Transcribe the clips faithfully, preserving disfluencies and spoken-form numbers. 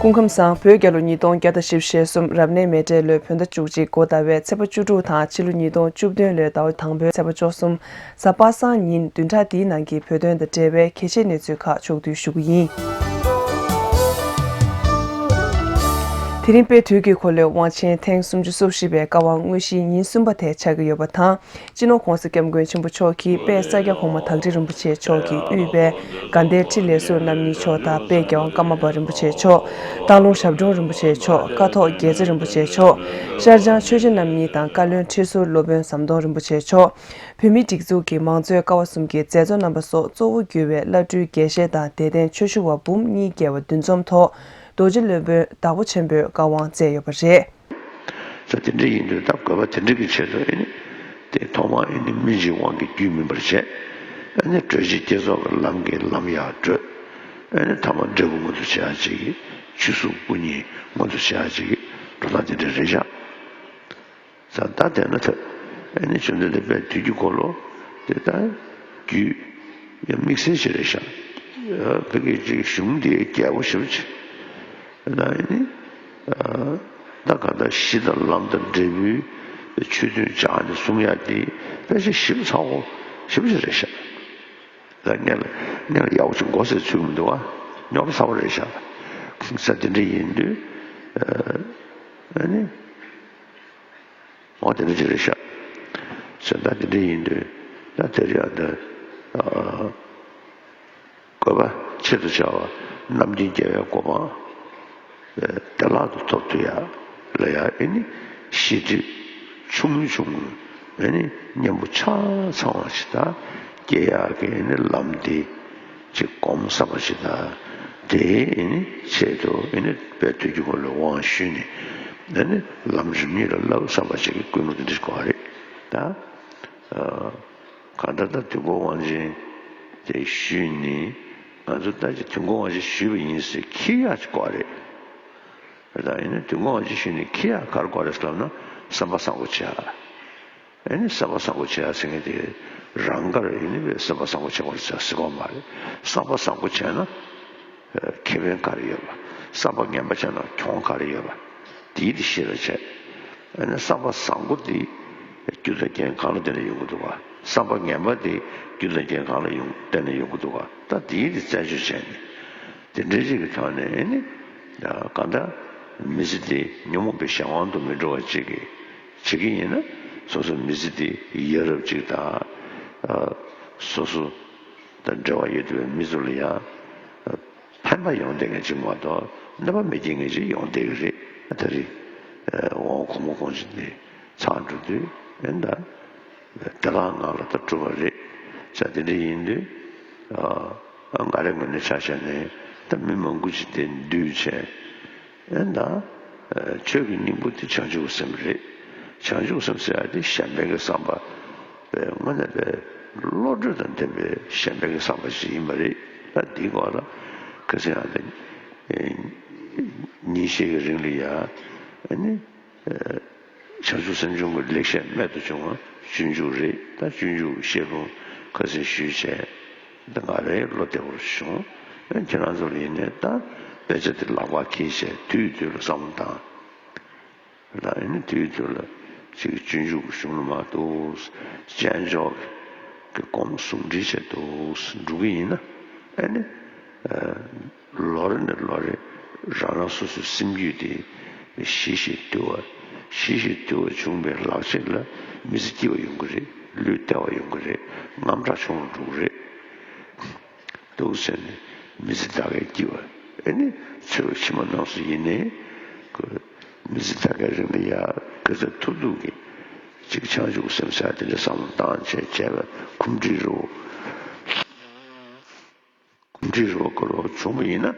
སྐུ་ཁམས་བཟང་། བོད་རྒྱལ་ལོ་ཉིས་སྟོང་བརྒྱ་དང་བཞི་བཅུ་ཞེ་གསུམ་རབ་གནས་མེ་སྤྲེལ་ལོའི་བོད་ཟླ་བཅུ་གཅིག་འགོ་ཟླ་བའི་ཚེས་པ་བཅུ་དྲུག་དང་ཕྱི་ལོ་ཉིས་སྟོང་བཅུ་བདུན་ལོའི་ཟླ་བ་དང་པོའི་ཚེས་པ་བཅུ་གསུམ་གཟའ་པ་སངས་ཉིན་བདུན་ཕྲག་འདིའི་ནང་གི་བོད་དོན་དང་འབྲེལ་བའི་གལ་ཆེའི་གནས་ཚུལ་ཁག་ཕྱོགས་བསྡུས་ཞུ་གི་ཡིན། དེ་རིང་དཔལ་དུས་ཀྱི་འཁོར་ལོའི་དབང་ཆེན་ཐེངས་སུམ་ཅུ་སོ་བཞི་པའི་བཀའ་དབང་དངོས་གཞིའི་ཉིན་གསུམ་པ་དེ་ཆགས་ཀྱི་ཡོད་པ་དང་། སྤྱི་ནོར་༧གོང་ས་༧སྐྱབས་མགོན་ཆེན་པོ་མཆོག་གིས་དཔལ་ས་སྐྱ་གོང་མ་དྭགས་ཁྲི་རིན་པོ་ཆེ་མཆོག་གིས་དབུས་པའི་དགའ་ལྡན་ཁྲི་ལས་ཟུར་རྣམ་གཉིས་མཆོག་དང་དཔལ་རྒྱལ་དབང་ཀརྨ་པ་རིན་པོ་ཆེ་མཆོག་སྟག་ལུང་ཞབས་དྲུང་རིན་པོ་ཆེ་མཆོག་ཀཿཐོག་རྒྱལ་རྩེ་རིན་པོ་ཆེ་མཆོག་ཤར་བྱང་ཆོས་རྗེ་རྣམ་གཉིས་དང་བཀའ་བློན་ཁྲི་ཟུར་སློབ་དཔོན་ཟམ་གདོང་རིན་པོ་ཆེ་མཆོག་བོད་མིའི་སྒྲིག་འཛུགས་ཀྱི་མང་གཙོའི་ཀ་བ་གསུམ་གྱི་མཛད་གཙོ་རྣམ་པ་སོགས་གཙོ་བོ་གྱུར་བའི་བླ་སྤྲུལ་དགེ་བཤེས་དང་དད་ལྡན་ཆོས་ཞུ་བ་འབུམ་གཉིས་བརྒལ་བ་འདུ་འཛོམས་ཐོག་རྡོ་རྗེ་སློབ་དཔོན་བདག་པོ་ཆེན་པོས་བཀའ་དབང་སྩལ་ཡོད་པ་རེད། ད་དེ་འདྲ་ཡིན་དུས་ད་དགོས་པ་དེ་འདྲ་གི་ཆེད་དུ་ཨེ་ནི་དེ་ཐོག་མར་ཨེ་ནི་སྨིན་བྱེད་དབང་གིས་རྒྱུད་སྨིན་པར་བྱས། ཨེ་ནི་གྲོལ་བྱེད་བསྐྱེད་རྫོགས་ཀྱི་ལམ་གྱིས་ལམ་ཡར་བགྲོད། ཨེ་ནི་ཐ་མ་འབྲས་བུ་མངོན་དུ་བྱེད་ཡག་ཅིག་གི་ཆོས་གཟུགས་སྐུ་གཉིས་མངོན་དུ་བྱེད་ཡག་ཅིག་གི་འགྲོ་སྟངས་དེ་འདྲ་རེད་བཞག་ད་ལྟ་བལྟས་ན་ད་ཨེ་ནི་བཅོམ་ལྡན་འདས་དཔལ་དུས་ཀྱི་འཁོར་ལོ་དེ་ད་རྒྱུད་ཡང་དམིགས་བསལ་ཞིག་རེད་ཤག་བོད་ཀྱི་ཅིག་གཞུང་འདི་རྒྱས་པོ་ཞེ་པོ་ཅིག་ད་ཨེ་ནི་ད་ག་ད་གཞི་དང་ལམ་དང་འབྲས་བུའི་ཆོས་བདུན་སྦྱངས་ནས་གསུང་ཡག་འདི་དཔེ་ཆ་ཞིབ་ཚགས་པོ་ཞེ་པོ་ཅིག་རེད་ཤག་ད་སྔོན་ལ་སྔོན་ལ་ཡག་པོ་ཅིག་མགོ་སེར་ཚུད་མི་འདུག་བ། རྙོག་དྲ་ཚ་པོ་རེད་ཤག་ས་དེ་འདྲ་ཡིན་དུས་ཨ་ནི་འོ་དེ་འདྲ་ཅིག་རེད་ཤག་ཟེར་ད་དེ་འདྲ་ཡིན་དུས་ད་དེ་རེད་ཨ་ད་དགོས་པ་ཆེད་དུ་བྱ་བ་རྣམ་མཁྱེན་རྒྱལ་བའི་གོ་འཕང་བདེ་བླག་ཏུ་ཐོབ་ཐུབ་ཡ་ལ་ཡ་ཨེ་ནི་ཤེས་སྒྲིབ་ཆུང་ངུ་ཆུང་ངུ་ཨེ་ནི་གཉེན་པོ་ཆ་ཚང་བ་ཞིག་དང་སྐྱེ་ཡག་གི་ཨེ་ནི་ལམ་དེ་ཅིག་གོམས་བསམ་པ་ཞིག་དང་དེའི་ཨེ་ནི་ཆེད་དུ་ཨེ་ནི་དཔལ་དུས་ཀྱི་འཁོར་ལོའི་དབང་ཞུས་ནས་ཨེ་ནི་ལམ་རིམ་གཉིས་ལ་བསླབ་བསམ་པ་ཞིག་གི་ཀུན་སློང་དེ་འདྲ་ཞིག་དགོས་པ་རེད་ད། གང་ལྟར་ད་དུས་འཁོར་དབང་ཆེན་དེ་ཞུས་ནས་ང་ཚོ་ད་ཅི་དུས་འཁོར་དབང་ཆེན་ཞུས་པ་ཡིན་ཟེར་འཁྱེར་ཡག་ཅིག་དགོས་རེད། ད་ཡིན་ན་དུས་འཁོར་དབང་ཆེན་ཞུས་ནས་འཁྱེར་ཡག་ག་རེ་དགོས་རེད་ཟེར་ལབ་ན་བསམ་པ་བཟང་པོ་བྱེད་ཡག་ཨེ་ནི་བསམ་པ་བཟང་པོ་བྱེད་ཡག་ཟེར་མཁན་དེ་རང་དགར་ཡིན་ནི་བས་བསམ་པ་བཟང་པོ་བྱེད་དགོས་རེད་ཟེར་གོ་མ་རེད། བསམ་པ་བཟང་པོ་བྱས་ན་ཁེ་ཕན་ག་རེ་ཡོད་པ། བསམ་པ་ངན་པ་བྱས་ན་གྱོང་ག་རེ་ཡོད་པ། དེའི་དེ་ཤེས་པ་བྱས། ཨ་ནི་བསམ་པ་བཟང་པོ་དེ་རྒྱུ་དང་རྐྱེན་གང་ལ་བརྟེན་ནས་ཡོང་གི་འདུག་ག་བསམ་པ་ངན་པ་དེ་རྒྱུ་དང་རྐྱེན་གང་ལ་ཡོང་བརྟེན་ནས་ཡོང་གི་འདུག་ག་ད་དེའི་དེ་རྩད་གཅོད་བྱས་ནས་དེ་འདྲའི་ཅིག་གི་ཐོག་ནས་ཨ་ནི་གང་ལྟར་མི་ཚེ་དེ་ཉོན་མོངས་པའི་གཞན་དབང་དུ་མི་འགྲོ་བ་ཅིག་གི་བྱེད་ཀྱི་ཡིན་ན་སོ་སོའི་མི་ཚེ་དེ་ཡ་རབས་ཅིག་དང་སོ་སོ་དང་འབྲེལ་བ་ཡོད་པའི་མི་ཚོ་ལ་ཡང་ཕན་པ་ཡོང་བསྡད་མཁན་ཅིག་མ་གཏོགས་གནོད་པ་མི་སྐྱེལ་མཁན་ཅིག་ཡོང་བསྡད་ཀྱི་རེད། ད་རེས་འོང་གོང་མ་གོང་ཆེན་དེ་ཚར་འགྲོ་དུས་ཨེ་ད་བདེ་བླག་ངང་ལ་ད་གྲུབ་པ་རེད་ཟེར་དེ་འདྲ་ཡིན་དུས་ང་རའི་ངོས་ནས་ཆ་བཞག་ནས་ད་མི་མང་པོ་ཅིག་དེ་འདུས་བྱས། ཨེ་ད། ཆོས་ཀྱི་སྙིང་པོ་དེ་བྱང་ཆུབ་སེམས་རེད། བྱང་ཆུབ་སེམས་ཟེར་ཡ་དེ་གཞན་ཕན་གྱི་བསམ་པ། དངོས་གནས་པའི་བློ་གྲོས་དང་ལྡན་པའི་གཞན་ཕན་གྱི་བསམ་པ་ཞིག་ཡིན་པ་རེད། ད་འདིའི་སྐོར་ལ་ཁ་སང་ཡང་དེ། ཉིན་ཤས་ཀྱི་རིང་ལ་ཡ། ཨ་ནི། བྱང་ཆུབ་སེམས་སྦྱོང་གི་ལེགས་བཤད་རྨད་དུ་བྱུང་བ་སྤྱོད་འཇུག་རེད། ད་སྤྱོད་འཇུག་གི་བཤད་ལུང་ཁ་སང་ཞུས་བྱས། འདི་ང་རའི་བློ་བདེ་པོ་བྱུང་། ཨེ་ཁྱེད་རང་ཚོ་ལ་ཡིན་ནའི་ད་དཔེ་ཆ་འདི་ལག་པར་འཁྱེར་བྱས་དུས་དུས་ལ་བསམ་བློ་བཏང་། ད་ཨེ་ནི་དུས་དུས་ལ་ཅིག་སྤྱོད་འཇུག་གཞུང་ལ་མ་གཏོགས་དཔྱད་འཇོག་གི་སྒོམ་ཟུང་འབྲེལ་བྱས་འདུག་འགྲོ་གི་ཡིན་ན་ཨེ་ནི་ལོ་རེ་ནས་ལོ་རེ་རང་རང་སོ་སོའི་སེམས་རྒྱུད་དེ་ཞི་ཞིང་དུལ་བ་ཞི་ཞིང་དུལ་བ་བྱུང་བའི་ལག་རྗེས་ལ་མི་ཚེ་སྐྱིད་པ་ཡོང་གི་རེད། ལུས་བདེ་བ་ཡོང་གི་རེད། རྔམ་དྲག་ཆུང་རུ་འགྲོ་གི་རེད། འདུག་ཟེར་ནས་མི་ཚེ་ད་གའི་སྐྱིད་པ་ཨེ་ནི་འཚོ་བའི་ཕྱི་མ་རྣམས་སུ་ཡིན་ནའི་ཁོ་མི་ཚེ་ད་གའི་རིང་ལ་ཡ་ག་ཚོད་ཐུབ་ཐུབ་ཀྱིས་ཅིག་བྱང་ཆུབ་སེམས་ཟེར་དེ་འདྲ་བསམ་བློ་བཏང་བྱས་བྱས་པ་གོམས་འདྲིས་རུ། གོམས་འདྲིས་རུ་ག་རུ་བྱུང་བ་ཡིན་ན་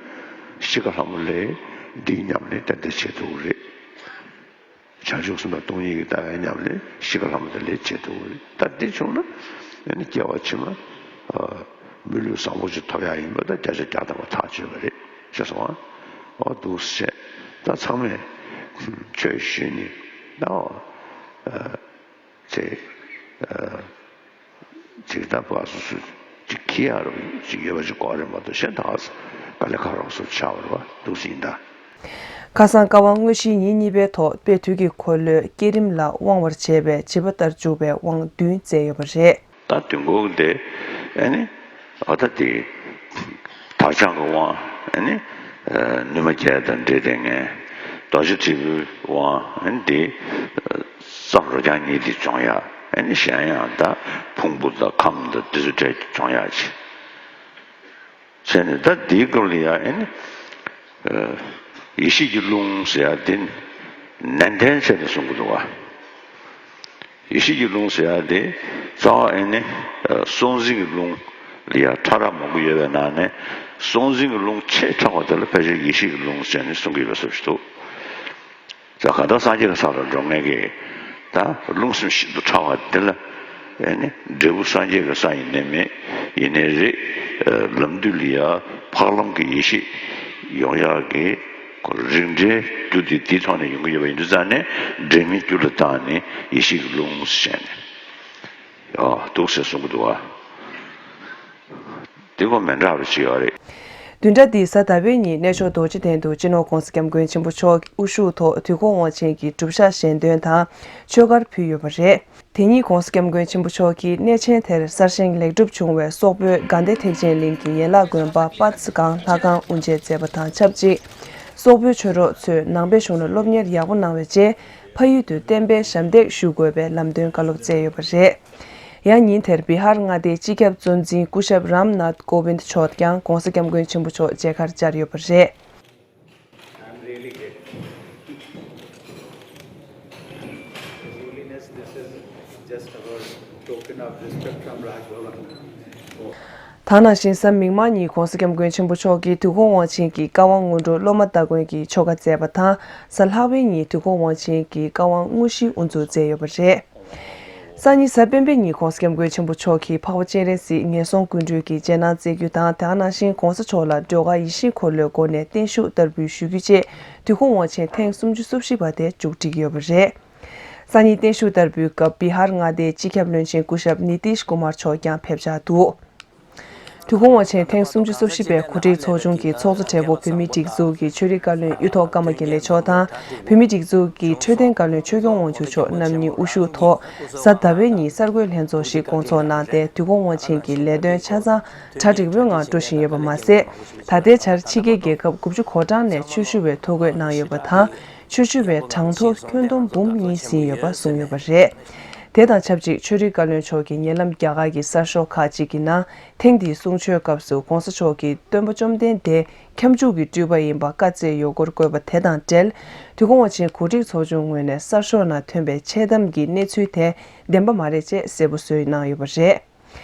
གཤིས་ཀ་ལྷ་མོ་ལས་འདིའི་ཉམས་ལེན་ཏན་ཏན་བྱེད་ཐུབ་ཀྱི་རེད། བྱང་ཆུབ་སེམས་དང་སྟོང་ཉིད་ཀྱི་ལྟ་བའི་ཉམས་ལེན་གཤིས་ཀ་ལྷ་མོ་དེ་ལས་བྱེད་ཐུབ་ཀྱི་རེད། ད་འདི་བྱུང་ན་ཨ་ནི་སྐྱེ་བ་ཕྱི་མ་མི་ལུས་བཟང་པོ་ཅིག་ཐོབ་ཡག་ཡིན་པ་ད་བརྒྱ་ཆ་བརྒྱ་ཐམ་པ་ཐག་ཆོད་པ་རེད། ཤེས་སོང་ཨ། འོ་འདུག་སེ་བྱས་ད་ཚང་མས་ཆོས་ཞུས་ནས་ད་འོ། ཅེས། ཅིག་ད་བ་སོ་སོ་ཅིག་ཁྱི་ཡ་རོ་ཅིག་ཡོད་པ་ཅིག་དགོས་རེད་མ་གཏོགས་གཞན་དག་དཀའ་ལས་ཁག་རོགས་སོ་ཆགས་པ་རེད་བ་འདུག་སེ་ཡིན་ད། ཁ་སང་བཀའ་དབང་དངོས་གཞིའི་ཉིན་གཉིས་པའི་ཐོག་དཔེ་དུས་ཀྱི་འཁོར་ལོའི་བསྐྱེད་རིམ་ལ་དབང་བར་བྱས་པའི་བྱིས་པ་ལྟར་བཅུག་པའི་དབང་བདུན་སྩལ་ཡོད་པ་རེད། ད་དུས་འཁོར་དེ་ཨེ་ནི་ཨ་ད་དེ་དག་ཆང་གི་དབང་ཨེ་ནི་ནུས་མ་བརྒྱད་དང་འབྲེལ་ཏེ་ངས་རྡོ་རྗེ་དྲིལ་བུའི་དབང་ཨེ་ནི་དེ་བསམ་རོ་རྐྱང་གཉིས་དེ་སྦྱོང་ཡ་ཨེ་ནི་གཞན་ཡང་ད་ཕུང་པོ་དང་ཁམས་དང་དེ་ཚོ་འབྲེལ་སྦྱོང་ཡ་ཆེ། བྱས་ནས་ད་འདིའི་སྐབས་ལ་ཡང་ཨེ་ནི། ཡེ་ཤེས་ཀྱི་རླུང་ཟེར་ཡ་དེ་ནན་ཏན་བྱས་ནས་གསུང་གི་འདུག་བ། ཡེ་ཤེས་ཀྱི་རླུང་ཟེར་ཡ་དེ་རྩ་བ་ཨེ་ནི། སྲོག་འཛིན་གྱི་རླུང་ལ་ཡང་ཕྲ་རགས་མང་པོ་ཡོད་པའི་ནང་ནས་སྲོག་འཛིན་གྱི་རླུང་ཆེས་ཕྲ་བ་དེ་ལ་ཕལ་ཆེར་ཡེ་ཤེས་ཀྱི་རླུང་ཟེར་ནས་གསུང་གི་ཡོད་པའི་བཟོ་ཞིག་འདུག་ད་གང་ལྟར་སངས་རྒྱས་ཀྱི་ས་ལ་འགྲོ་མཁན་གྱི་ད་རླུང་སེམས་ཤིན་ཏུ་ཕྲ་བ་དེ་ལ་ཨེ་ནི་འབྲས་བུ་སངས་རྒྱས་ཀྱི་ས་ཡིན་ནའི་མེད་ཡིན་ནའི་རེད། ལམ་དུས་ལ་ཡ་འཕགས་ལམ་གྱི་ཡེ་ཤེས་ཡོང་ཡག་གི་རིགས་འདྲའི་རྒྱུ་དེ་དེའི་ཐོག་ནས་ཡོང་གི་ཡོད་པ་ཡིན་དུས་ཙང་ནས་འབྲེལ་མེད་རྒྱུ་ལ་བཏང་ནས་ཡེ་ཤེས་ཀྱི་རླུང་ཟེར་ནས་ཡོད་འདུག་ཟེར་གསུང་གི་འདུག་བ། དེ་གོ་མི་འདྲ་བ་ཞིག་ཡོད་རེད། བདུན་ཕྲག་འདིའི་གཟའ་ཟླ་བའི་ཉིན་གནས་མཆོག་རྡོ་རྗེ་གདན་དུ་སྤྱི་ནོར་༧གོང་ས་༧སྐྱབས་མགོན་ཆེན་པོ་མཆོག་དབུ་བཞུགས་ཐོག་དུས་འཁོར་དབང་ཆེན་གྱི་སྒྲུབ་ཞག་ཞལ་འདོན་དང་ཆོས་སྒར་ཕུལ་ཡོད་པ་རེད། དེ་ཉིན་༧གོང་ས་༧སྐྱབས་མགོན་ཆེན་པོ་མཆོག་གིས་གནས་ཆེན་དེར་གསར་བཞེངས་ལེགས་གྲུབ་བྱུང་བའི་སོག་པོའི་དགའ་ལྡན་ཐེག་ཆེན་གླིང་གི་ཡན་ལག་དགོན་པ་པ་ཙི་སྒང་ལྷ་ཁང་དབུ་འབྱེད་མཛད་པ་དང་ཆབས་ཅིག་སོག་པོའི་ཆོས་གྲོགས་ཚོས་ནང་པའི་གཞུང་ལ་སློབ་གཉེར་ཡག་པོ་གནང་བའི་རྗེས་ཕ་ཡུལ་དུ་བསྟན་པའི་ཞབས་འདེགས་ཞུ་དགོས་པའི་ལམ་སྟོན་བཀའ་སློབ་སྩལ་ཡོད་པ་རེད། ཡང་ཉིན་དེར་བི་ཧར་མངའ་སྡེའི་སྤྱི་ཁྱབ་གཙོ་འཛིན་སྐུ་ཞབས་རམ་ནཱཐ་ཀོ་བིནྡ་མཆོག་ཀྱང་༧གོང་ས་༧སྐྱབས་མགོན་ཆེན་པོ་མཆོག་མཇལ་ཁར་བཅར་ཡོད་པ་རེད། I'm really grateful. Your Holiness, this is just our token of respect from Raj Bhavan. ད་ནང་བཞིན་གཟའ་མིག་དམར་ཉིན་༧གོང་ས་༧སྐྱབས་མགོན་ཆེན་པོ་མཆོག་གིས་དུས་འཁོར་དབང་ཆེན་གྱི་བཀའ་དབང་སྔོན་འགྲོ་སློབ་མ་སྟ་གོན་གྱི་ཆོ་ག་མཛད་པ་དང་གཟའ་ལྷག་པའི་ཉིན་དུས་འཁོར་དབང་ཆེན་གྱི་བཀའ་དབང་དངོས་གཞིའི་དབུ་འཛུགས་མཛད་ཡོད་པ་རེད། སང་ཉིན་གཟའ་སྤེན་པའི་ཉིན་༧གོང་ས་༧སྐྱབས་མགོན་ཆེན་པོ་མཆོག་གིས་འཕགས་པ་སྤྱན་རས་གཟིགས་ངན་སོང་ཀུན་འདུལ་གྱི་རྗེས་གནང་སྩལ་རྒྱུ་དང་དེ་ག་ནང་བཞིན་༧གོང་ས་མཆོག་ལ་སྒྲོལ་དཀར་ཡིད་བཞིན་འཁོར་ལོའི་སྒོ་ནས་བརྟན་བཞུགས་བསྟར་འབུལ་ཞུ་རྒྱུ་བཅས་དུས་འཁོར་དབང་ཆེན་ཐེངས་སུམ་ཅུ་སོ་བཞི་པ་དེ་མཇུག་བསྒྲིལ་ཡོད་པ་རེད། སང་ཉིན་བརྟན་བཞུགས་བསྟར་འབུལ་སྐབས་བི་ཧར་མངའ་སྡེའི་སྤྱི་ཁྱབ་བློན་ཆེན་སྐུ་ཞབས་ནི་ཏིཤ་ཀུ་མར་མཆོག་ཀྱང་ཕེབས་འཆར་འདུག་དུས་འཁོར་དབང་ཆེན་ཐེངས་སུམ་ཅུ་སོ་བཞི་པའི་གོ་སྒྲིག་ཚོགས་ཆུང་གི་ཚོགས་གཙོ་གྲས་པ་བོད་མིའི་སྒྲིག་འཛུགས་ཀྱི་ཆོས་རིག་བཀའ་བློན་གཡུ་ཐོག་ཀརྨ་དགེ་ལེགས་མཆོག་དང་། བོད་མིའི་སྒྲིག་འཛུགས་ཀྱི་འཕྲོད་བསྟེན་བཀའ་བློན་ཆོས་སྐྱོང་དབང་ཕྱུག་མཆོག་རྣམ་གཉིས་དབུ་བཞུགས་ཐོག་གཟའ་ཟླ་བའི་ཉིན་གསར་འགོད་ལྷན་ཚོགས་ཤིག་བསྐོང་ཚོགས་གནང་སྟེ་དུས་འཁོར་དབང་ཆེན་གྱི་ལས་དོན་ཆ་ཚང་གྲ་སྒྲིག་པོའི་ངང་འགྲོ་བཞིན་ཡོད་པ་མ་ཟད། ད་ལྟའི་ཆར་ཕྱི་རྒྱལ་རྒྱལ་ཁབ་དགུ་བཅུ་གོ་གྲངས་ནས་ཆོས་ཞུ་བའི་ཐོ་འགོད་གནང་ཡོད་པ་དང་། ཆོས་ཞུ་བའི་གྲངས་ཐོ་ཁྱོན་བསྡོམས་འབུམ་གཉིས་ཟིན་ཡོད་པ་གསུངས་ཡོད་པ་རེད། དེ་དང་ཆབས་ཅིག་ཆོས་རིག་བཀའ་བློན་མཆོག་གིས་ཉེ་ལམ་རྒྱ་གར་གྱི་གསར་ཤོག་ཁག་ཅིག་གི་ནང་ཐེངས་འདིའི་གསུང་ཆོས་སྐབས་སུ་༧གོང་ས་མཆོག་གིས་སྟོན་པ་བཅོམ་ལྡན་འདས་ཁྱབ་འཇུག་གི་སྤྲུལ་པ་ཡིན་པ་བཀའ་སྩལ་ཡོད་སྐོར་བཀོད་པ་དེ་དང་འབྲེལ། དུས་འཁོར་དབང་ཆེན་གོ་སྒྲིག་ཚོགས་ཆུང་ངོས་ནས་གསར་ཤོག་ནང་ཐོན་པའི་འཆལ་གཏམ་གྱི་གནས་ཚུལ་དེ་བདེན་པ་མ་རེད་ཅེས་གསལ་པོ་བཟོས་གནང་ཡོད་པ་རེད།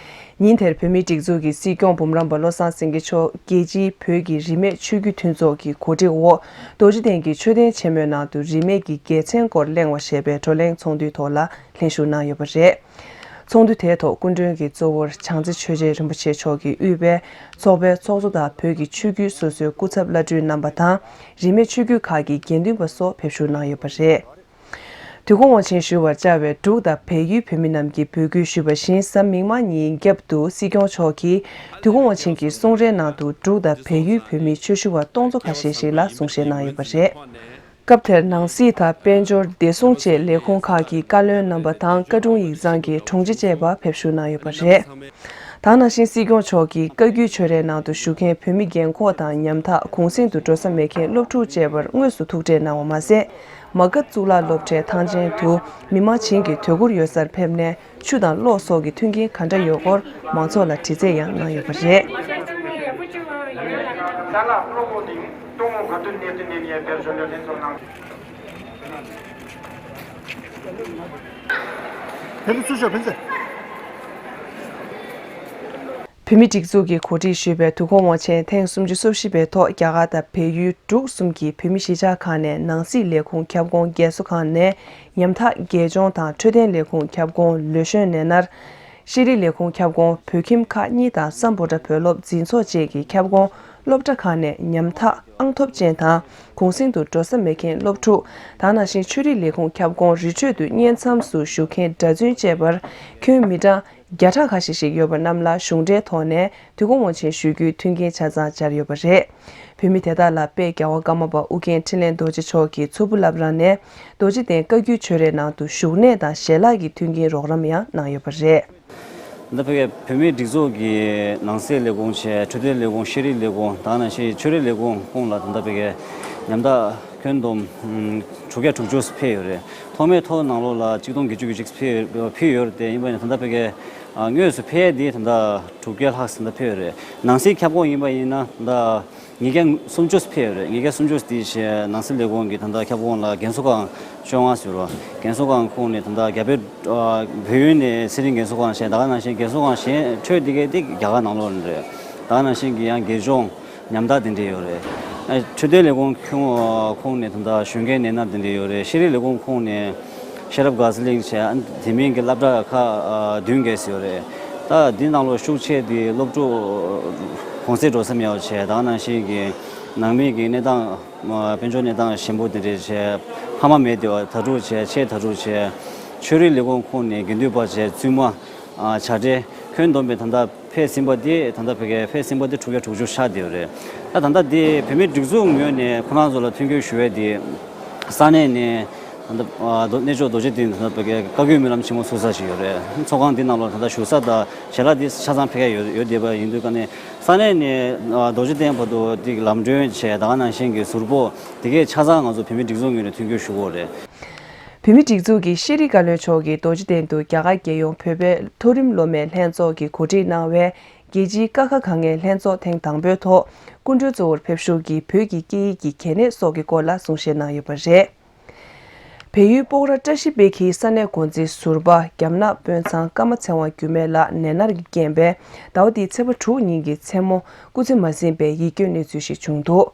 ཉིན་དེར་བོད་མིའི་སྒྲིག་འཛུགས་ཀྱི་སྲིད་སྐྱོང་འབུམ་རམས་པ་བློ་བཟང་སེང་གེ་མཆོག་རྒྱལ་སྤྱིའི་བོད་ཀྱི་རིས་མེད་ཆོས་བརྒྱུད་མཐུན་ཚོགས་ཀྱི་གོ་སྒྲིག་འོག་རྡོ་རྗེ་གདན་གྱི་མཆོད་རྟེན་ཆེན་མོའི་ནང་དུ་རིས་མེད་ཀྱི་དགེ་མཚན་སྐོར་གླེང་བ་ཞེས་པའི་བགྲོ་གླེང་ཚོགས་འདུའི་ཐོག་ལ་ལྷན་ཞུགས་གནང་ཡོད་པ་རེད། ཚོགས་འདུ་དེའི་ཐོག་སྐུ་མགྲོན་གྱི་གཙོ་བོར་བྱང་རྩེ་ཆོས་རྗེ་རིན་པོ་ཆེ་མཆོག་གིས་དབུས་པའི་ཚོགས་པའི་ཚོགས་གཙོ་དང་བོད་ཀྱི་ཆོས་བརྒྱུད་སོ་སོའི་སྐུ་ཚབ་བླ་སྤྲུལ་རྣམ་པ་དང་། རིས་མེད་ཆོས་བརྒྱུད་ཁག་གི་དགེ་འདུན་པ་སོགས་ཕེབས་ཞུགས་གནང་ཡོད་པ་རེད། དུས་འཁོར་དབང་ཆེན་ཞུ་བར་བཅར་བའི་འབྲུག་དང་བལ་ཡུལ་བོད་མི་རྣམས་ཀྱིས་འབོད་སྐུལ་ཞུས་པ་བཞིན་གཟའ་མིག་དམར་ཉིན་རྒྱབ་ཏུ་སྲིད་སྐྱོང་མཆོག་གིས་དུས་འཁོར་དབང་ཆེན་གྱི་གསུང་རའི་ནང་དུ་འབྲུག་དང་བལ་ཡུལ་བོད་མིའི་ཆོས་ཞུ་བ་སྟོང་ཚོ་ཁ་ཤས་ཤིག་ལ་གསུང་བཤད་གནང་ཡོད་པ་རེད། སྐབས་དེར་ནང་སྲིད་དང་དཔལ་འབྱོར་བདེ་སྲུང་བཅས་ལས་ཁུངས་ཁག་གི་བཀའ་བློན་རྣམ་པ་དང་བཀའ་དྲུང་ཡིག་ཚང་གི་དྲུང་ཆེ་བཅས་པ་ཕེབས་ཞུགས་གནང་ཡོད་པ་རེད། ད་ནང་བཞིན་སྲིད་སྐྱོང་མཆོག་གིས་བཀའ་བརྒྱུད་ཆོས་རའི་ནང་དུ་བཞུགས་མཁན་བོད་མི་རྒན་འཁོགས་དང་ཉམ་ཐག་གུང་གསེང་དུ་འགྲོ་ས་མེད་མཁན་སློབ་ཕྲུག་བཅས་པར་དངོས་སུ་ཐུག་འཕྲད་གནང་བ་མ་ཟད། མ་སྐད་གཙུག་ལག་སློབ་གྲྭའི་ཐང་ཆེན་དུ་མི་མང་བྱིངས་ཀྱི་དོས་སྐུར་ཡོད་སར་ཕེབས་ནས་ཆུ་དང་གློག་སོགས་ཀྱི་མཐུན་རྐྱེན་ག་འདྲ་ཡོད་སྐོར་མང་ཚོགས་ལ་དྲི་རྩད་ཡང་གནང་ཡོད་པ་རེད། བོད་མིའི་སྒྲིག་འཛུགས་ཀྱིས་གོ་སྒྲིག་ཞུས་པའི་དུས་འཁོར་དབང་ཆེན་ཐེངས་སུམ་ཅུ་སོ་བཞི་པའི་ཐོག་རྒྱ་གར་དང་བལ་ཡུལ་འབྲུག་གསུམ་གྱི་བོད་མི་གཞིས་ཆགས་ཁག་ནས་ནང་སྲིད་ལས་ཁུངས་ཁྱབ་ཁོངས་རྒས་གསོ་ཁང་ནས་ཉམ་ཐག་རྒས་གཅོང་དང་འཕྲོད་བསྟེན་ལས་ཁུངས་ཁྱབ་ཁོངས་ལོ་གཞོན་ནད་མནར། ཤེས་རིག་ལས་ཁུངས་ཁྱབ་ཁོངས་བོད་ཁྱིམ་ཁག་གཉིས་དང་སམ་བྷོ་ཊ་བོད་སློབ་འཛིན་ཚོགས་བཅས་ཀྱི་ཁྱབ་ཁོངས་ སློབ་གྲྭ་ཁག་ནས་ཉམ་ཐག་ཨང་ཐོབ་ཅན་དང་གུང་གསེང་དུ་འགྲོ་ས་མེད་མཁན་སློབ་ཕྲུག་དེ་ནང་བཞིན་ཆོས་རིག་ལས་ཁུངས་ཁྱབ་ཁོངས་རི་ཁྲོད་དུ་བསྙེན་མཚམས་སུ་བཞུགས་མཁན་གྲྭ་བཙུན་བཅས་པར་ཁྱོན་མི་གྲངས་བརྒྱ་ཕྲག་ཁ་ཤས་ཤིག་ཡོད་པ་རྣམས་ལ་གཞུང་འབྲེལ་ཐོག་ནས་དུས་འཁོར་དབང་ཆེན་ཞུ་རྒྱུའི་མཐུན་རྐྱེན་ཆ་ཚང་སྦྱར་ཡོད་པ་རེད། བོད་མི་དེ་དག་ལ་དཔལ་རྒྱལ་བ་ཀརྨ་པ་ཨུ་རྒྱན་འཕྲིན་ལས་རྡོ་རྗེ་མཆོག་གིས་མཚུར་ཕུ་བླ་བྲང་ནས་རྡོ་རྗེ་གདན་བཀའ་བརྒྱུད་ཆོས་རའི་ནང་དུ་བཞུགས་གནས་དང་ཞལ་ལག་གི་མཐུན་རྐྱེན་རོགས་རམ་ཡང་གནང་ཡོད་པ་རེད། འདི་ཕ་གིའི་བོད་མིའི་སྒྲིག་འཛུགས་ཀྱི་ནང་སྲིད་ལས་ཁུངས་བྱས། འཕྲོད་བསྟེན་ལས་ཁུངས། ཤེས་རིག་ལས་ཁུངས་དང་ནང་བཞིན་ཆོས་རིག་ལས་ཁུངས་ཁོངས་ལ་ད་ལྟ་ཕ་གིའི་ཉམ་ཐག་ཁྱོན་བསྡོམས་ཨམ་དྲུག་བརྒྱ་དྲུག་ཅུ་ཕེབས་ཡོད་རེད། ཐོག་མའི་ཐོག་ནང་ལོགས་ལ་གཅིག་སྟོང་བརྒྱད་ཅུ་གྱ་གཅིག་ཕེབས་ཕེབས་ཡོད་རེད་དེ། ཡིན་པ་ཡིན་ན་ད་ལྟ་ཕ་གིའི་ཨ་དངོས་སུ་ཕེབས་ཡས་དེ་ད་ལྟ་དྲུག་བརྒྱ་ལྷག་ཙམ་ད་ཕེབས་ཡོད་རེད། ནང་སྲིད་ཁྱབ་ཁོངས་ཡིན་པ་ཡིན་ན་ད་ལྟ་ཉིས་བརྒྱ་སུམ་ཅུ་ཕེབས་ཡོད་རེད། ཉིས་བརྒྱ་སུམ་ཅུ་དེ་བྱས་ནང་སྲིད་ལས་ཁུངས་ཀྱི་ད་ལྟ་ཁྱབ་ཁོངས་ལ་རྒན་གསོ་ཁང་བཅོ་ལྔ་ཟེར་རོ། རྒན་གསོ་ཁང་ཁོངས་ནས་ད་ལྟ་རྒྱ་བལ་བལ་ཡུལ་ནས་ཚེ་རིང་རྒན་གསོ་ཁང་བྱས། ད་ག་ནང་བཞིན་རྒན་གསོ་ཁང་གཞན་འཕྲོས་དེ་གའི་དེ་རྒྱ་གར་ནང་ལོགས་ནས་རེད། ད་ག་ནང་བཞིན་གྱི་ཡང་དགེ་སྦྱོང་ཉམ་ཐག་དེ་འདྲས་ཡོད་རེད། ཨ་འཕྲོད་བསྟེན་ལས་ཁུངས་ཁོངས་ཁོངས་ནས་ད་ལྟ་གཞོན་སྐྱེས་ནད་མནར་དེ་འདྲས་ཡོད་རེད། ཤེས་རིག་ལས་ཁུངས་ཁོངས་ནས་ཤེས་རབ་དགའ་ཚལ་གླིང་བྱས། ཨ་དེ་མིན་གྱི་སློབ་གྲྭ་ཁག་ཨ་བདུན་བརྒྱད་ཙམ་ཡོད་རེད། ད་འདི་ནང་ལོགས་ཤུགས་ཆེ་དེ་སློབ་ཕྲུག་གུང་སེང་འགྲོ་ས་མེད་པ་བྱས། ད་ག་ནང་བཞིན་གྱི་ནང་མི་གི་གནས་སྟངས་དཔལ་འབྱོར་གནས་སྟངས་ཞན་པོ་དེ་འདྲས་བྱས། ཕ་མ་མེད་དེ་བ་དྭ་ཕྲུག་བྱས། ཆེ་དྭ་ཕྲུག་བྱས། ཆོས་རིག་ལས་ཁུངས་ཁོངས་ནས་དགེ་འདུན་པ་བྱས། བཙུན་མ་ཨ་བྱ་བྲལ་ཁྱོན་བསྡོམས་པའི་ད་ལྟ་ཕེབས་ཟིན་པ་དེ་ད་ལྟ་ཕ་གིའི་ཕེབས་ཟིན་པ་དེ་དྲུག་བརྒྱ་དྲུག་ཅུ་ཆགས་བསྡད་ཡོད་རེད། ད་ད་ལྟ་དེ་བོད་མིའི་སྒྲིག་འཛུགས་ངོས་ནས་ཁོ་རང་ཚོ་ལ་མཐུན་འགྱུར་ཞུ་ཡས་དེ་ས་གནས་ནས་ད་ལྟ་ཨ་རྡོ་གནས་མཆོག་རྡོ་རྗེ་གདན་ད་ལྟ་ཕ་གིའི་བཀའ་བརྒྱུད་སྨོན་ལམ་ཆེན་མོ་ཚུགས་ས་ཞིག་ཡོད་རེད། ཚོགས་ཁང་འདི་ནང་ལོགས་ད་ལྟ་བཞུགས་ས་དང་ཞལ་ལག་འདི་ཆ་ཚང་ཕ་གིར་ཡོད་ཡོད་བསྡད་པ་ཡིན་དུས་ཀ་ནས་ས་གནས་ནས་ཨ་རྡོ་རྗེ་གདན་བར་དུ་དེ་ལམ་གྲོན་བྱས། ད་ག་ནང་བཞིན་གྱི་ཟུར་ཕོགས་དེ་གས་ཆ་ཚང་ང་ཚོ་བོད་མིའི་སྒྲིག་འཛུགས་ངོས་ནས་མཐུན་འགྱུར་ཞུ་གི་ཡོད་རེད། བོད་མིའི་སྒྲིག་འཛུགས་ཀྱི་ཤེས་རིག་བཀའ་བློན་མཆོག་གིས་རྡོ་རྗེ་གདན་དུ་རྒྱ་གར་རྒྱལ་ཡོངས་བོད་པའི་མཐོ་རིམ་སློབ་མའི་ལྷན་ཚོགས་ཀྱིས་གོ་སྒྲིག་གནང་བའི་རྒྱལ་སྤྱིའི་ཀ་ཁ་ག་ངའི་ལྷན་ཚོགས་ཐེངས་དང་པོའི་ཐོག་སྐུ་མགྲོན་གཙོ་བོར་ཕེབས་ཞུགས་ཀྱིས་བོད་ཀྱི་སྐད་ཡིག་གི་གལ་གནད་སོགས་ཀྱི་སྐོར་ལ་གསུང་བཤད་གནང་ཡོད་པ་རེད། བལ་ཡུལ་སྤོག་ར་བཀྲ་ཤིས་དཔལ་གྱི་ས་གནས་འགོ་འཛིན་ཟུར་པ་རྒྱ་ནག་དཔོན་ཚང་ཀརྨ་ཚེ་དབང་འགྱུར་མེད་ལགས་ནད་མནར་གྱི་རྐྱེན་པས་ཟླ་བ་འདིའི་ཚེས་པ་དྲུག་ཉིན་གྱི་མཚན་མོ་སྐུ་ཚེ་མ་ཟིན་པའི་ཡིད་སྐྱོའི་གནས་ཚུལ་ཞིག་བྱུང་འདུག་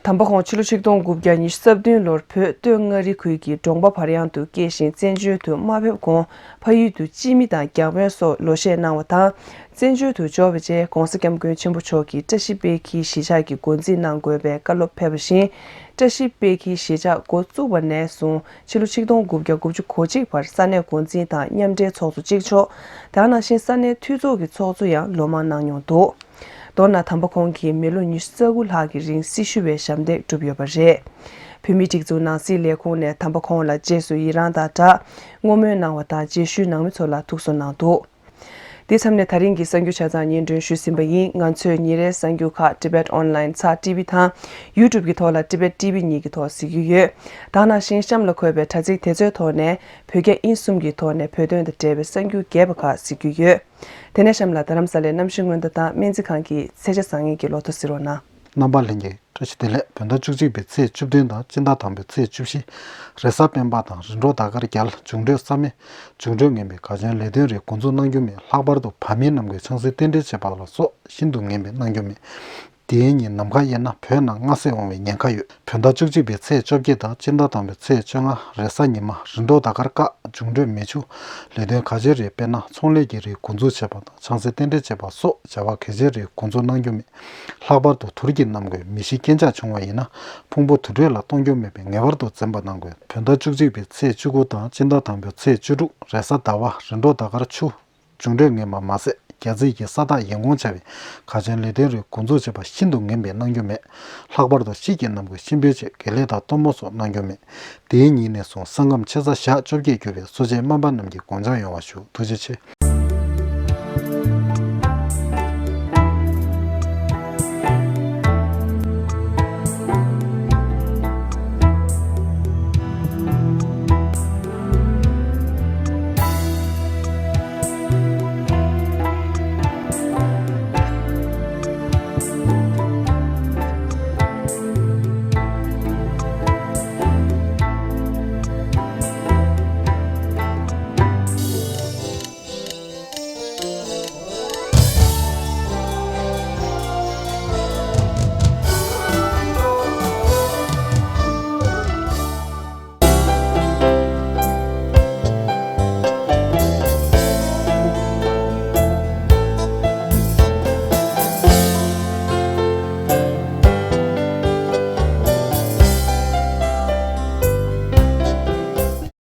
དམ་པ་ཁོང་ཕྱི་ལོ་ཆིག་སྟོང་དགུ་བརྒྱ་ཉི་ཤུ་རྩ་བདུན་ལོར་བོད་སྟོད་མངའ་རིས་ཁུལ་གྱི་འབྲོང་པ་བར་གཡང་དུ་སྐྱེས་ཤིང་བཙན་བྱོལ་དུ་མ་ཕེབས་གོང་ཕ་ཡུལ་དུ་སྤྱི་མི་དང་རྒྱ་དཔོན་སོགས་ལོ་བཤད་གནང་བ་དང་། བཙན་བྱོལ་དུ་འབྱོར་བའི་རྗེས་༧གོང་ས་༧སྐྱབས་མགོན་ཆེན་པོ་མཆོག་གིས་བཀྲ་ཤིས་དཔལ་གྱི་གཞིས་ཆགས་ཀྱི་འགོ་འཛིན་གནང་དགོས་པའི་བཀའ་སློབ་ཕེབས་པ་བཞིན། བཀྲ་ཤིས་དཔལ་གྱི་གཞིས་ཆགས་འགོ་བཙུགས་པ་ནས་བཟུང་ཕྱི་ལོ་ཆིག་སྟོང་དགུ་བརྒྱ་དགུ་བཅུ་གོ་གཅིག་བར་ས་གནས་འགོ་འཛིན་དང་མཉམ་འབྲེལ་ཚོགས་གཙོ་གཅིག་ལྕོགས། དེ་ནང་བཞིན་ས་གནས་འཐུས་ཚོགས་ཀྱི་ཚོགས་གཙོ་ཡང་ལོ་མང་གནང་མྱོང་འདུག་མདོར་ན་དམ་པ་ཁོང་གིས་མི་ལོ་ཉི་ཤུ་རྩ་དགུ་ལྷག་གི་རིང་སྲི་ཞུ་བའི་ཞབས་འདེགས་བསྒྲུབས་ཡོད་པ་རེད། བོད་མིའི་སྒྲིག་འཛུགས་ནང་སྲིད་ལས་ཁུངས་ནས་དམ་པ་ཁོང་ལ་རྗེས་སུ་ཡི་རང་དང་སྦྲགས་བསྔོ་སྨོན་གནང་བ་དང་རྗེས་ཤུལ་ནང་མི་ཚོ་ལ་ཐུགས་གསོ་གནང་འདུག་འདི་མཚམས་ནས་ད་རིང་གི་གསར་འགྱུར་ཆ་ཚང་སྙན་སྒྲོན་ཞུས་ཟིན་པ་ཡིན། ང་ཚོས་ཉིན་རེའི་གསར་འགྱུར་ཁག་Tibet Online ཚགས་ཊི་བི་དང་YouTube གི་ཐོག་ལ་Tibet T V གཉིས་ཀྱི་ཐོག་གཟིགས་རྒྱུ་ཡོད། ད་ནང་བཞིན་གཤམ་ལ་འཁོད་པའི་དྲ་ཚིགས་དེ་ཚོའི་ཐོག་ནས་བོད་རྒྱ་དབྱིན་གསུམ་གྱི་ཐོག་ནས་བོད་དོན་དང་འབྲེལ་བའི་གསར་འགྱུར་རྒྱས་པ་ཁག་གཟིགས་རྒྱུ་ཡོད། དེ་ནས་གཤམ་ལ་རྡ་རམ་ས་ལའི་གནམ་གཤིས་སྔོན་བརྡ་དང་སྨན་རྩིས་ཁང་གི་ཚེས་ཆ་བཟང་ངན་གྱི་ལོ་ཐོ་གཟིགས་རོགས་གནང་། རྣམ་པ་ལྷན་རྒྱས་བཀྲ་ཤིས་བདེ་ལེགས། བོད་ཟླ་བཅུ་གཅིག་པའི་ཚེས་བཅུ་བདུན་དང་སྤྱི་ཟླ་དང་པོའི་ཚེས་བཅུ་བཞི། རེས་གཟའ་སྤེན་པ་དང་རིམ་གྲོ་ཟླ་སྐར་རྒྱལ། འབྱུང་འཕྲོད་བསམ་ཡས། འབྱུང་འཕྲོད་ངན་པའི་གར་བྱོན་ལས་དོན་རིགས་འགོ་འཛུགས་གནང་རྒྱུ་མེད། ལྷག་པར་དུ་བ་མིའི་ནང་ཁུལ་ཆང་སའི་རྟེན་འབྲེལ་བྱེད་པ་ལ་སོགས་ཤིན་ཏུ་ངན་པས་གནང་རྒྱུ་མེད། དེའི་ཉིན་ནམ་མཁའ་དབྱེ་ན་བོད་ནང་སྔ་སེ་འོང་བའི་ཉེན་ཁ་ཡོད། བོད་ཟླ་བཅུ་གཅིག་པའི་ཚེས་བཅོ་བརྒྱད་དང་སྤྱི་ཟླ་དང་པོའི་ཚེས་བཅོ་ལྔ་རེས་གཟའ་ཉི་མ། རིམ་གྲོ་ཟླ་སྐར་སྐག་འབྱུང་འཕྲོད་མེ་ཆུ། ལས་དོན་གལ་ཆེ་རིགས་སྤེལ་ན་ཚོང་ལས་ཀྱི་རིགས་འགོ་འཛུགས་བྱེད་པ་དང་ཆང་སའི་རྟེན་འབྲེལ་བྱེད་པ་སོགས་བྱ་བ་གལ་ཆེ་རིགས་འགོ་འཛུགས་གནང་རྒྱུ་མེད། ལྷག་པར་དུ་དུར་གྱི་གནམ་སྒོས་མི་ཤི་རྐྱེན་ཆག་བྱུང་བ་ཡིན་ན་ཕུང་པོ་དུར་ཁྲོད་ལ་གཏོང་རྒྱུ་མེད་པས་ངེས་པར་དུ་འཛེམ་པ་གནང་དགོས། བོད་ཟླ་བཅུ་གཅིག་པའི་ཚེས་བཅུ་དགུ་དང་སྤྱི་ཟླ་དང་པོའི་ཚེས་བཅུ་དྲུག་རེས་གཟའ་ཟླ་བ། རིམ་གྲོ་ཟླ་སྐར་ཆུ། འབྱུང་འཕྲོད་ངན་པ་མ་ཟད་རྒྱ་རྩིས་ཀྱི་ས་རྟགས་ཡན་གོང་ཆེ་བའི་གར་བྱོན་ལས་དོན་རིགས་འགོ་འཛུགས་བྱེད་པ་ཤིན་ཏུ་ངན་པས་གནང་རྒྱུ་མེད། ལྷག་པར་དུ་དཔྱིད་ཀྱི་གནམ་སྒོས་གཤིན་པོའི་ཆེད་དགེ་ལས་དང་གཏོར་མ་སོགས་གནང་རྒྱུ་མེད། དེའི་ཉིན་ནས་བཟུང་ས་ཁམས་ཆེ་ས་ཞག་བཅོ་བརྒྱད་གྱུར་པའི་གསོ་དཔྱད་སྨན་པ་རྣམས་ཀྱིས་དགོངས་འཆར་ཡོང་བ་ཞུ། ཐུགས་རྗེ་ཆེ།